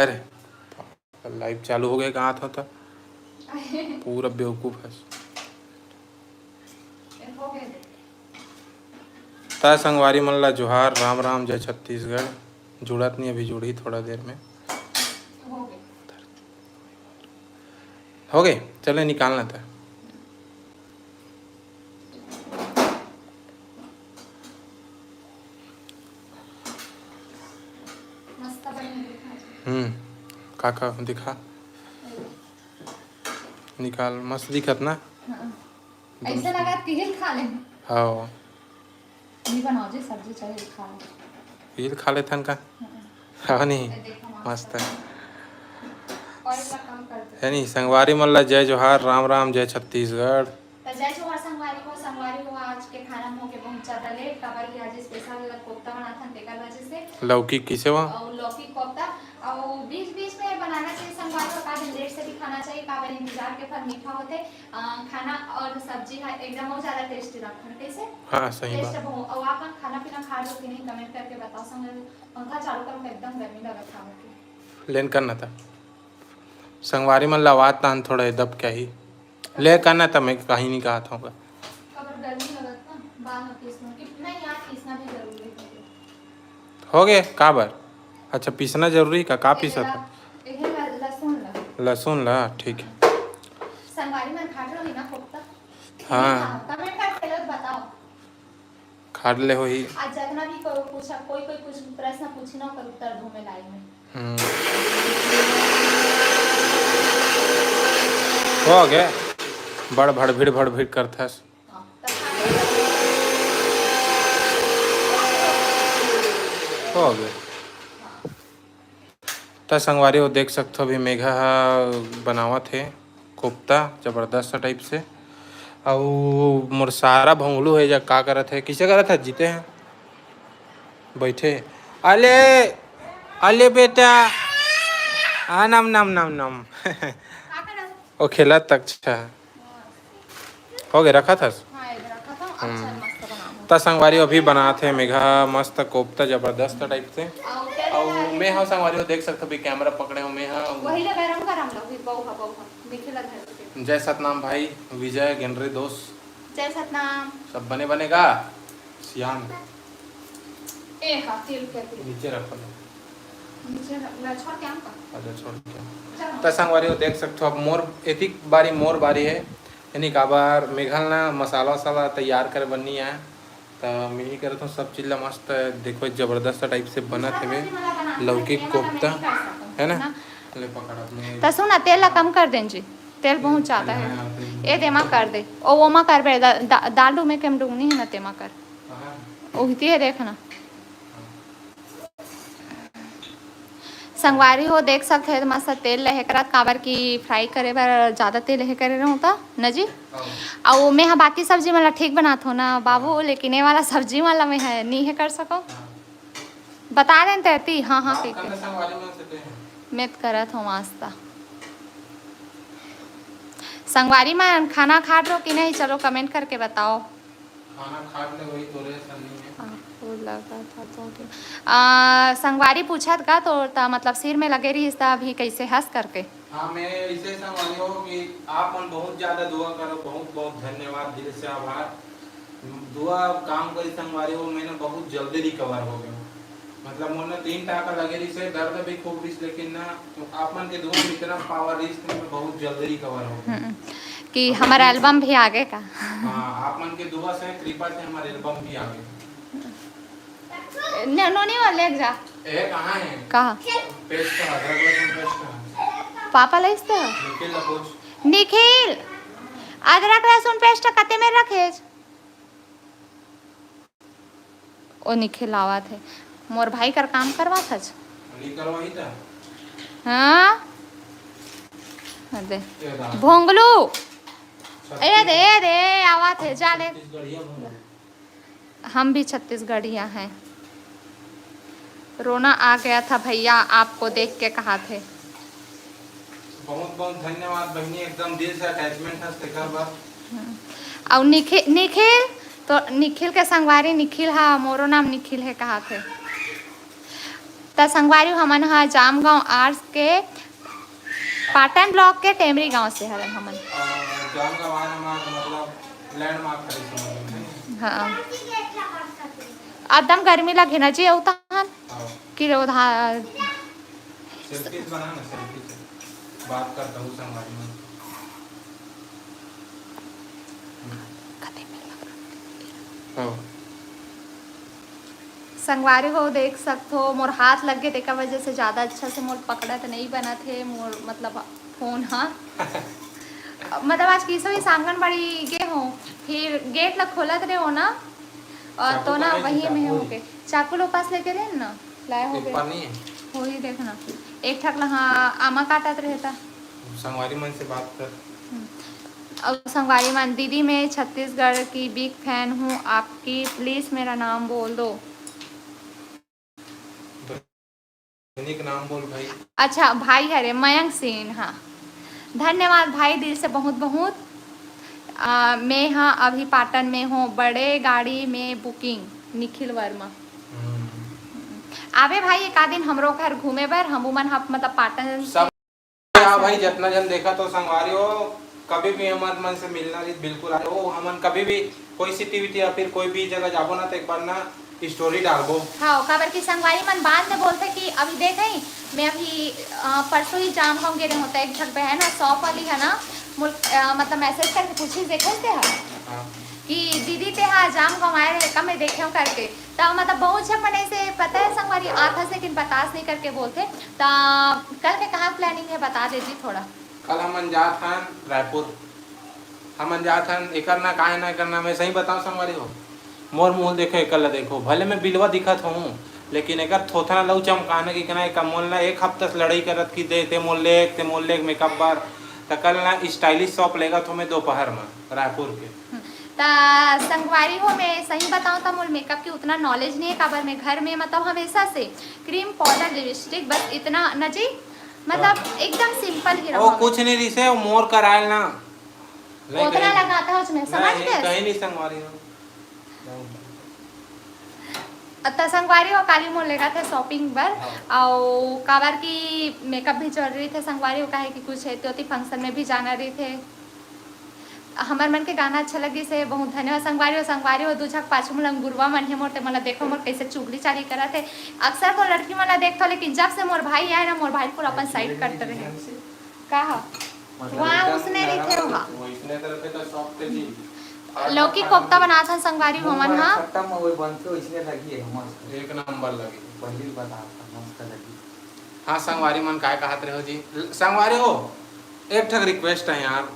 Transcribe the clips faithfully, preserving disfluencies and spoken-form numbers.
अरे, लाइव चालू हो गए, कहाँ था, था? पूरा बेवकूफ है। ता संगवारी मन ला जोहार, राम राम, जय छत्तीसगढ़। जुड़त नहीं, अभी जुड़ही थोड़ा देर में। हो गए, चले निकालना था। हम्म, का का दिखा? निकाल, मस्त दिखत ना? हाँ। एकदम ऐसे लगत कि हिल खा ले। हाँ। नहीं बनाओ जी सब्जी, चाहे हिल खा ले। हिल खा लेथन का? हाँ। हाँ, नहीं। मस्त है। है नहीं, संगवारी मन ला जय जोहार, राम राम, जय छत्तीसगढ़। त जय जोहार संगवारी हो। संगवारी हो, आज के खाना में होके बहुत ज्यादा लेट, काबर कि आज स्पेशल कोफ्ता बनाथन, तेकर वजह से। लौकी किसे वा? अउ लौकी कोफ्ता, अउ बीच बीच में बनाना चाहिए संगवारी हो, काबर लेट से भी खाना चाहिए, काबर इंतजार के फल मीठा होते। अ, खाना और सब्जी हा एकदम बहुत ज्यादा टेस्टी रखन, कैसे? हाँ, सही बात। बहुत, अउ आप मन खाना पीना खा लो कि नहीं, कमेंट करके बताओ संगवारी। पंखा चालू करो, एकदम गर्मी लगत है हमके। लेन करना था। संगवारी मन ला आवाज तान थोड़ा दब के ही। ले करना था, मैं कहीं नहीं कहा था होगा। काबर गर्मी लगत ना, बाद में पीसना। कि नहीं यार, पीसना भी जरूरी है। हो गए, का बर? अच्छा, पीसना जरूरी का? का पीसत है? एहे ला-, लहसुन ला। लहसुन ला, ठीक है। संगवारी मन खाट रही ना कोफ्ता? हाँ। कमेंट करके लो, बताओ। खाट ले होही। आज जितना भी कोई पूछा, कोई, कोई कुछ प्रश्न पूछी ना, ओकर उत्तर दो में लाइन में। हम्म। हो गए, बड़ भड़भिड़ भड़भिड़ करथस। हाँ, त खाने हो गए। त संगवारी हो देख सकथो, अभी मेघा ह बनावत हे कोफ्ता जबरदस्त टाइप से। अउ मोर सारा भोंगलू हे जा का करत हे, किसे करत हे? जीते हैं बैठे। अले, अले बेटा, आ नम नम नम नम। ओ खेलत तक छा। हो गए, रखा था। हाँ, इधर रखा था। अच्छा, हम्म। मस्त बनाओ। त संगवारी अभी बनात हे मेघा मस्त कोफ्ता जबरदस्त टाइप से। अउ मैं हाँ संगवारी हो देख सकथो भी कैमरा पकड़े हो मैं हाँ। वही ले गरम गरम लो, फिर बहु हा, बहु हा। देखे ला घर से। जय सतनाम भाई, विजय गेंडरे दोस्त। जय सतनाम। सब बने बने गा? सियान। ए हा, तेल के तेल। नीचे रखो ना। नीचे रख, मैं छोड़ के आऊँ का? अच्छा, छोड़ के। चलो। त संगवारी हो देख सकथो, अब मोर एतिक बारी मोर बारी है, यानी काबर मेघा ल ना मसाला वसाला तैयार करे बर नहीं आया, त मैं ही करत हूँ सब चीज ला मस्त। देखो, जबरदस्त टाइप से बनत हवे लौकी कोफ्ता, है ना? ले पकड़ अपने। त सुन ना, तेल ला कम कर देन जी, तेल बहुत ज्यादा है। हाँ, तेल। ए देमा कर दे, ओ ओमा कर बे, दा-, दा-, दाल डूमे के हम डूमनी है ना, तेमा कर। हाँ। ओहिती है, देख ना। संगवारी हो, देख सकथे, मस्त तेल लहे करत, काबर कि फ्राई करे बर जादा तेल लहे करे रहूं त, न जी? हाँ। अउ मैं ह बाकी सब्जी मन ला ठीक बनात हो ना बाबू, लेकिन ये वाला सब्जी मन ला मैं ह नी हे कर सको। हाँ। बता देन तेती, हाँ, हाँ, बात कहिके। करना संगवारी मन से तो है। मैं त करत हो मस्त। संगवारी मन खाना खात रहो कि नहीं, चलो कमेंट करके बताओ। खाना खा ले, वही तोरे असन नहीं है। आपको लगा था तो कि-, आ, संगवारी पूछत का तो, ता, मतलब, सिर में लगे रहिस, ता अभी कैसे हंस करके? हाँ, मैं ऐसे संगवारी हो कि आप मन बहुत ज्यादा दुआ करो, बहुत बहुत धन्यवाद, दिल से आभार। दुआ काम करी संगवारी हो, मैं ना बहुत जल्दी रिकवर हो गया। मतलब, मोर ना तीन टाका लगे रहिस हे, दर्द भी खूब रहिस, लेकिन ना, आप मन के दुआ में इतना पावर रहिस कि मैं बहुत जल्दी रिकवर हो गया। हम्म, कि हमारा एल्बम भी आ गए का? हाँ, आप मन के दुआ से, कृपा से हमारा एल्बम भी आ गए। न-, नोनी वाले ले जा। ए, कहाँ है? कहाँ? पेस्ट का, अदरक लहसुन पेस्ट का। पापा लाइस तो? निखिल ला पूछ। निखिल, अदरक लहसुन पेस्ट कते में रखेच? ओ निखिल आवत हे, मोर भाई कर काम करवात हच। नहीं करवाही त? हाँ? अरे। ये दादा। भोंगलू। छत्तीस-, ए दे, ए दे, आवत हे, जा ले। छत्तीसगढ़िया भोंगलू। हम भी छत्तीसगढ़िया हैं। रोना आ गया था भैया आपको देख के, कहा थे। बहुत बहुत धन्यवाद बहिनी, एकदम दिल से अटैचमेंट है तेकर बर। हम्म। अउ निखिल, निखिल तो निखिल के संगवारी निखिल हा, मोरो नाम निखिल है कहा थे। त त संगवारी हो, हमन ह जामगांव आर्स के पाटन ब्लॉक के टेमरी गांव से हरन हमन। अ, जामगांव आए हमार मतलब लैंडमार्क हरे समझ में। हाँ। एकदम गर्मी लगे ना जी, अउ तहन हाँ। कि रो धा- सेल्फी बना ना, सेल्फी से बात करता हूँ संगवारी मन। हाँ। संगवारी हो, देख सकथो, मोर हाथ लग गे, तेकर वजह से ज्यादा अच्छा से मोर पकड़त नइ बनत हे, मोर मतलब फोन ह। मतलब आज किसो ही आंगनबाड़ी गे हो, फिर गेट ला खोलत रहे हो ना, और चाकू तो ना कहाँ हे जी, वही में चाकू? होके चाकू लो पास लेके रहे ना, लाए हो एक गए। पानी है। वही देखना, एक ठक ला, हाँ, आमा काटत रहे था। संगवारी मन से बात कर। हम्म। अब संगवारी मन, दीदी मैं छत्तीसगढ़ की बिग फैन हूँ आपकी, प्लीज मेरा नाम बोल दो। बहिनी के नाम बोल भाई। अच्छा, भाई हरे मयंक सिंह, हाँ। धन्यवाद भाई, दिल से बहुत बहुत। आ, मैं हाँ अभी पाटन में हूँ, बड़े गाड़ी में बुकिंग, निखिल वर्मा। हम्म। आबे भाई, एक आध दिन हमरो घर घूमे बर, हम उमन ह मतलब पाटन सब। हाँ भाई, जतना जन देखा तो संगवारी हो, कभी भी हमर मन से मिलना रही, बिल्कुल आ जाओ। हमन कभी भी कोई सी टीवी या फिर कोई भी जगह जाबो ना, तो एक बार ना स्टोरी डालबो। हाँ, काबर कि संगवारी मन बाद में बोलथे कि अभी देख ही, मैं अभी, अ, परसों ही जामगांव गे रहे होता, एक ठक बहन ह, शॉप वाली है ना, मुल-, अ, मतलब मैसेज करके पूछी, देखे ते हा हाँ। कि दीदी ते हा जामगांव आए रहे का, मैं देखे हूँ करके। त मतलब बहुत झन मन ऐसे पता है संगवारी आत हस, लेकिन बतास नहीं करके बोलथे। त कल के कहाँ प्लानिंग है, बता दे जी थोड़ा। कल हमन जात हन रायपुर। हमन जात हन, एकर ना काहे ना, एकर ना, मैं सही बताऊं संगवारी हो, मोर मुंह देखो, एकर ला देखो, भले मैं बिलवा दिखत हूँ, लेकिन एकर थोथना लऊ चमकाना कि कना, एकर मोल ना एक हफ्ता से लड़ाई करत कि दे, ते मोल लेग, ते मोल लेग मेकअप बर। त कल ना स्टाइलिश शॉप लेगत हूँ मैं दोपहर में रायपुर के। हम्म, त संगवारी हो, मैं सही बताऊं त मोर मेकअप की उतना नॉलेज नहीं है, काबर मैं घर में मतलब हमेशा से क्रीम, पाउडर, लिपस्टिक, बस इतना न जी, मतलब एकदम सिंपल ही वो रहूं। कुछ नहीं रिसे, वो मोर करायल ना। नहीं ओतना कहीं, लगाता हो उसमें, समझ नहीं, गए? कहीं नहीं संगवारी हो। त संगवारी हो, काली मोर लेगत हे शॉपिंग बर, हाँ। अउ काबर की मेकअप भी जरूरी थे संगवारी हो, काहे कि कुछ एती ओती फंक्शन में भी जाना रही थे। हमर मन के गाना अच्छा लगिस हे, बहुत धन्यवाद संगवारी हो। संगवारी हो, दू झक पाछू मोला गुरुआ मन हे मोर, ते मोला देखो मोर कैसे चुगली चाली करत हे। अक्सर मोर लड़की मन ला देखथो, लेकिन जब से मोर भाई आए ना, मोर भाई पूरा अपन साइड करते रहे। का ह? मतलब वहाँ एकदम उसने नरम रहिथे होगा। वैसने तरह के तो सॉफ्ट जी। लौकी कोफ्ता बनाथन संगवारी हो हमन हा। खट्टा में वो बनथे, वैसने लगी है मस्त। एक नंबर लगी। पहली बात आता मस्त लगी। हाँ, संगवारी मन काय कहत रहे हो जी? संगवारी हो, एक ठक रिक्वेस्ट है यार,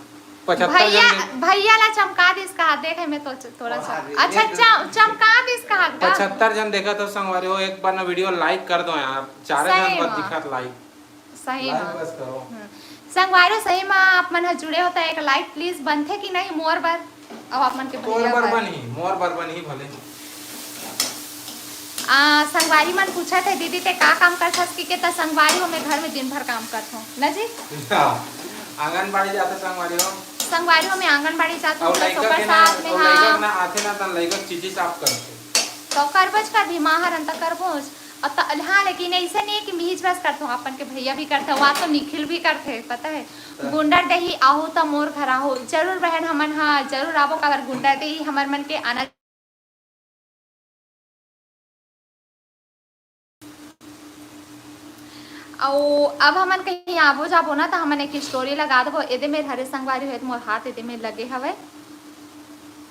पचहत्तर भैया, जन दे- भैया ला चमका दिस कहा, देखे मैं तो च-, थोड़ा सा। अरे, अच्छा, एक चम-, चमका दिस कहा का? पचहत्तर जन देखा तो संगवारी हो, एक बार ना वीडियो लाइक कर दो यार, चार सही जन पर मा। दिखत लाइक। सही लाइक मा। बस करो। हम्म। संगवारी हो, सही मा आप मन ह जुड़े हो त एक लाइक प्लीज बनथे कि नहीं मोर बर? अब आप मन के तोर भैया बर बर। बनही, मोर बर बनही भले। आ, संगवारी मन पूछत हे, "दीदी, ते का काम करथस?" कि के, त संगवारी हो, मैं घर में दिन भर काम करथों। न जी? हाँ, आंगनबाड़ी जाथे संगवारी हो। संगवारी हो, मैं आंगनबाड़ी जाथों, अउ plus लइका ओकर के ना, साथ में, अउ लइका हाँ। के ना आथे ना, तन लइका के चीची साफ करथे। तो करबोच करबी, माँ हरन त करबोच। अउ त, हाँ, लेकिन ऐसे नहीं है कि मिहिज बस करथों, अपन के भैया भी करथे, वहाँ तो निखिल भी करथे, पता है? हाँ। गुंडरदेही आहू त मोर घर आहू, जरूर बहन, हमन, हाँ, जरूर आबो, काबर गुंडरदेही हमर मन के आना अउ अब हमन कहीं आबो जाबो ना, त हमन एक स्टोरी लगा देबो। एदे मेर हरे संगवारी हो, एदे मोर हाथ एदे मेर लगे हवय।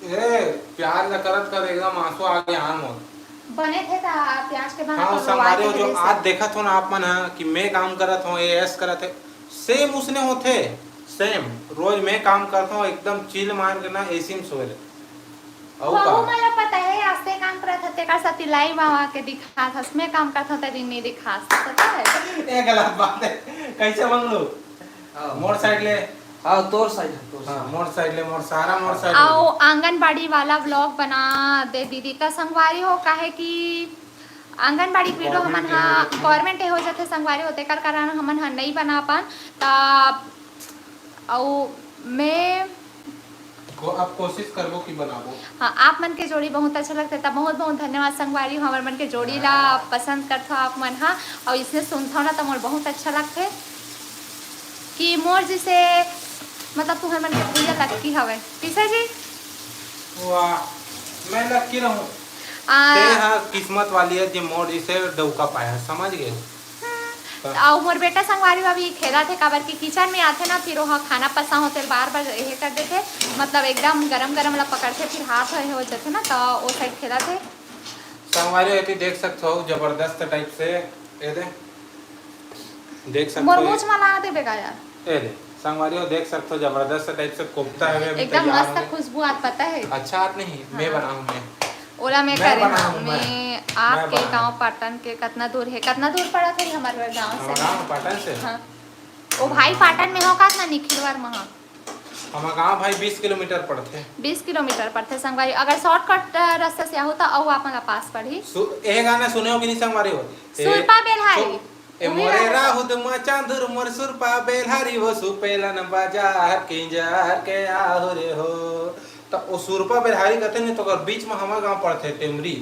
ए, प्याज ला करत करत एकदम आंसू आ गया, हाँ, मोर। बने थे त प्याज के बहाना हाँ, पर संगवारी हो, रोवाए जो के आज देखत हो ना आप मन, हाँ, कि मैं काम करत हूँ, ये ऐस करत है, सेम उसने होथे, सेम। रोज मैं काम करत हूँ, एकदम चिल मार के ना, एसी में सोए रहे। अउ वहू का? मोला पता है, आस्ते काम करत हस, तेकर सेती लाइव आवा के दिखात हस, मैं काम करत हूँ, तेरी नहीं दिखास, पता है? ये गलत बात है, कैसे मंगलू? हाँ। मोर साइड ले। हाँ, तोर साइड है, तोर हाँ, साइड। मोर साइड ले, मोर सारा, मोर साइड ले। आंगनबाड़ी वाला व्लॉग बना दे दीदी का संगवारी हो, काहे कि आंगनबाड़ी वीडियो हमन हा गवर्नमेंट हो जाथे संगवारी हो, तेकर कारण हमन हा नहीं बना पान। त अउ मैं को अब कोशिश करबो कि बनाबो। हाँ, आप मन के जोड़ी बहुत अच्छा लगथे, त बहुत बहुत धन्यवाद संगवारी हो, हमर मन के जोड़ी ला पसंद करथो आप मन हा, और इसने सुनथो ना, त मोर बहुत अच्छा लगथे कि मोर जैसे, मतलब, तुम्हर मन के भैया लक्की हवे। किसे जी? वाह, मैं लक्की रहूं। आ, ते हा किस्मत वाली है जे मोर जिसे डौका पाया, समझ गए? अउ मोर बेटा संगवारी अभी खेलत हे, काबर कि किचन में आथे ना, फिर ओहा खाना पसा होथे, बार बार ये कर देथे, मतलब एकदम गरम गरम ला पकड़थे, फिर हाथ हो जाथे ना, तो वो साइड खेलत हे। संगवारी हो, एती देख सकत हो, जबरदस्त टाइप से, ये दे, देख सकत मोर हो, मुंह ला देबे का यार। ये दे, संगवारी हो, देख सकत हो, जबरदस्त टाइप से कोफ्ता है, अभी एकदम तैयार मस्त हो गए। खुशबू आत पता है। अच्छा आत नहीं, मैं हाँ। बनाऊं मैं। ओला मैं मैं करे बनाऊं, हूँ, मैं। मैं आपके बनाऊं। गांव पाटन के कितना दूर है, कितना दूर पड़ा था हमारे गांव हमारा से? गांव पाटन से। हाँ। ओ भाई पाटन में हो का ना निखिल वर्मा? हाँ। हमारा गांव भाई बीस किलोमीटर पड़थे। बीस किलोमीटर पड़थे संगवारी। अगर शॉर्टकट रास्ता से आहो तो अउ आप मन ला पास पड़ही। सु-, ए गाना सुने हो कि नहीं संगवारी हो? ए, सुरपा बेलहारी। सु-, ए उही मोरे रहत। राहुद मा चांदुर मोर सुरपा बेलहारी हो, सुपेलन बाजार किंजर के आहो रे हो। त ओ सुरपा बेलहारी कहते नहीं तो ओकर बीच में हमार गांव पड़थे टेमरी।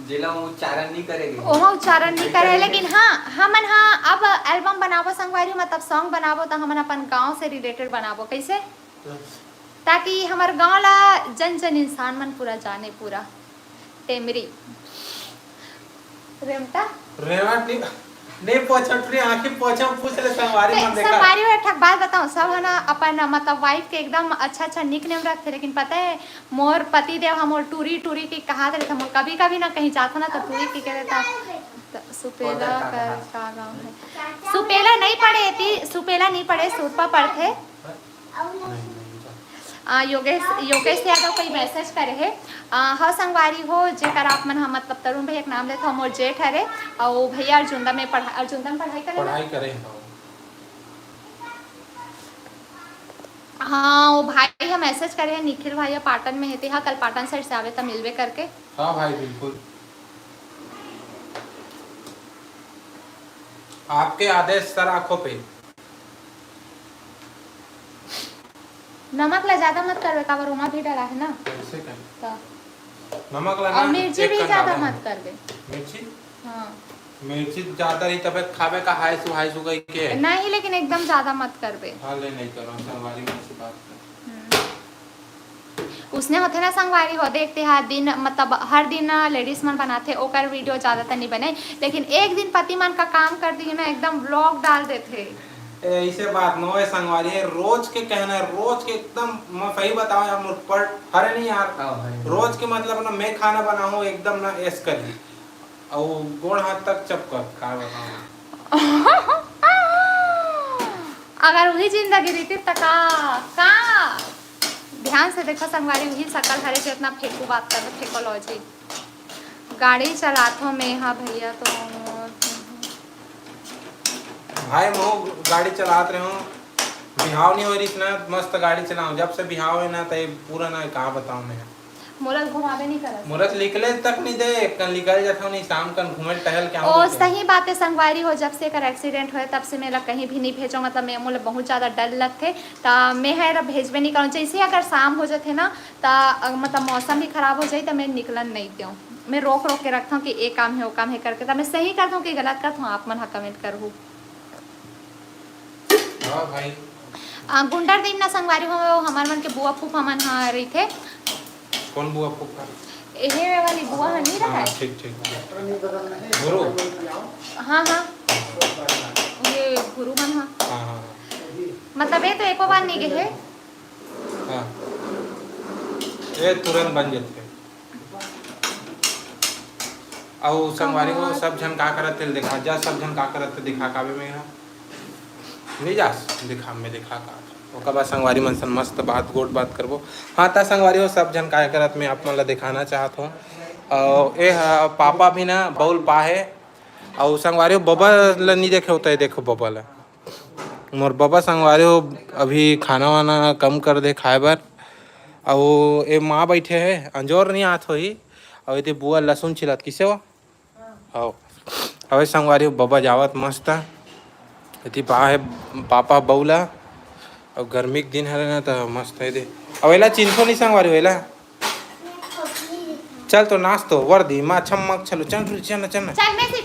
जेला उच्चारण नहीं करेगी। ओमा उच्चारण नहीं करे, लेकिन हाँ, हमन हाँ अब एल्बम बनाबो संगवारी, मतलब सॉन्ग बनाबो, तो हमन अपन गांव से रिलेटेड बनाबो। कैसे? ताकि हमर गांव ला जन जन इंसान मन पूरा जाने, पूरा टेमरी रेमटा। रेवट नहीं, नहीं पोछा, टुरी आंखें पोछा, पूछ ले संगवारी मन देखा। संगवारी हो, एक ठक बात बताऊं, सब है ना अपन मतलब वाइफ के एकदम अच्छा अच्छा निक नेम रखथे, लेकिन पता है मोर पति देव हम मोर टूरी टूरी के कहा रहे थे। मोर कभी कभी ना कहीं जाता ना तो टूरी के कह देता। तो सुपेला कर का गांव है? सुपेला नहीं पड़े, एती सुपेला नहीं पड़े, सुरपा पड़थे। आ, योगेश, योगेश यादव कोई मैसेज करे हे। आ, हाँ संगवारी हो, जेकर आप मन ह, मतलब तरुण भैया के नाम लेत हो, मोर जेठ हरे, अउ भैया अर्जुंदा में पढ़ा-, अर्जुंदा में पढ़ाई करे ना? पढ़ाई करे हो। हाँ, वो भाई ह मैसेज करे हे, निखिल भाई ह पाटन में हे, ते हा कल पाटन साइड से आवे त मिलबे करके। हाँ भाई, बिल्कुल। आपके आदेश सर आंखों पे। नमक ला ज्यादा मत करबे, काबर ओमा भी डला है ना। कैसे कहें? तो नमक ला और ना मिर्ची एक भी कन ज्यादा डाला मत है। करबे। मिर्ची हाँ। मिर्ची ज्यादा रही तबे खाबे का हाय सु हाय सु कह के। नहीं, लेकिन एकदम ज्यादा मत करबे। हाँ, ले नहीं करो, संगवारी मन से बात कर। हम्म। उसने होथे ना संगवारी हो, देखते हर दिन, मतलब हर दिन लेडीज मन बनाथे, ओकर वीडियो ज्यादातर नहीं बने, लेकिन एक दिन पति मन का काम कर दिए ना, एकदम व्लॉग डाल देथे। ए, ऐसे बात नो है संगवारी, है रोज के कहना है, रोज के एकदम। मैं सही बताऊं यार, मोर पर हरे नहीं यार। हाँ भाई। रोज के मतलब ना, मैं खाना बनाऊं एकदम ना ऐस करी, और गोड़ हाथ तक चपकत, का बताऊं। अगर वही जिंदगी रहितिस त का, का? ध्यान से देखो संगवारी, वही सकल हरे जो इतना फेंकू बात कर, फेंकोलॉजी। गाड़ी चलाथो मैं, हाँ भैया, तो भाई, मैं गाड़ी चलात रहे हूँ, बिहाव नहीं हो रही ना, मस्त गाड़ी चलाऊं। जब से बिहाव है ना, तो ये पूरा ना, कहाँ बताऊं मैं। मोला घुमावे नहीं करत। मोला तो निकले तक नहीं दे, कल निकल जाता हूँ, नहीं शाम कन घूमे टहल के आऊं ओ, बोलते। सही बात है संगवारी हो, जब से एकर एक्सीडेंट होए तब से मेला कहीं भी नहीं भेजो, मतलब मैं, मोला बहुत ज्यादा डर लगथे, त मैं है भेजबे नहीं करूँ। जैसे ही अगर शाम हो जाथे ना, त अ, मतलब मौसम भी खराब हो जाए, त मैं निकलन नहीं दूँ, मैं रोक रोक के रखता हूँ कि ए काम है, वो काम है करके, त मैं सही करता हूँ कि गलत करता हूँ, आप मन हा कमेंट करहू। हाँ भाई। आ, गुंडर दिन ना संगवारी हो, हमर मन के बुआ फूफा मन ह रहिथे। कौन बुआ फूफा? एहे वाली बुआ ह नहीं हाँ, रहय? ठीक ठीक। गुरु। हाँ हाँ, ये गुरु मन ह। हाँ हाँ मतलब ये तो एको बार नहीं गए हे। हाँ। ये तुरंत बन जाते। अउ संगवारी हो, सब झन का करत तेल देखा जा, सब झन का करत तेल देखा काबे में हा। नहीं जा, देखा, मैं देखा का। ओकर बाद संगवारी मन सन मस्त बात, गोठ बात करबो। हाँ, त संगवारी हो, सब झन का करत मैं आप मन ला दिखाना चाहत हूँ। अउ ए हा पापा भी ना बउल पा हे। अउ संगवारी हो, बबा ला नहीं देखे होता है, देखो बबा ला। मोर बबा संगवारी हो, अभी खाना वाना कम कर दे खाए बर। अउ ए माँ बैठे हे, अंजोर नहीं आत होही। अउ एती बुआ लसुन छिलत, किसे हो? हव। अबे संगवारी हो, बबा जावत मस्त। एती पा हे पापा बउला। अउ गर्मी के दिन हरे ना, त मस्त है दे। अवेला चिंथो नहीं संगवारी वेला। चल तो नाच तो वर्दी मा छमक छलो, चल रे, चल ना, चल ना। चल मैं से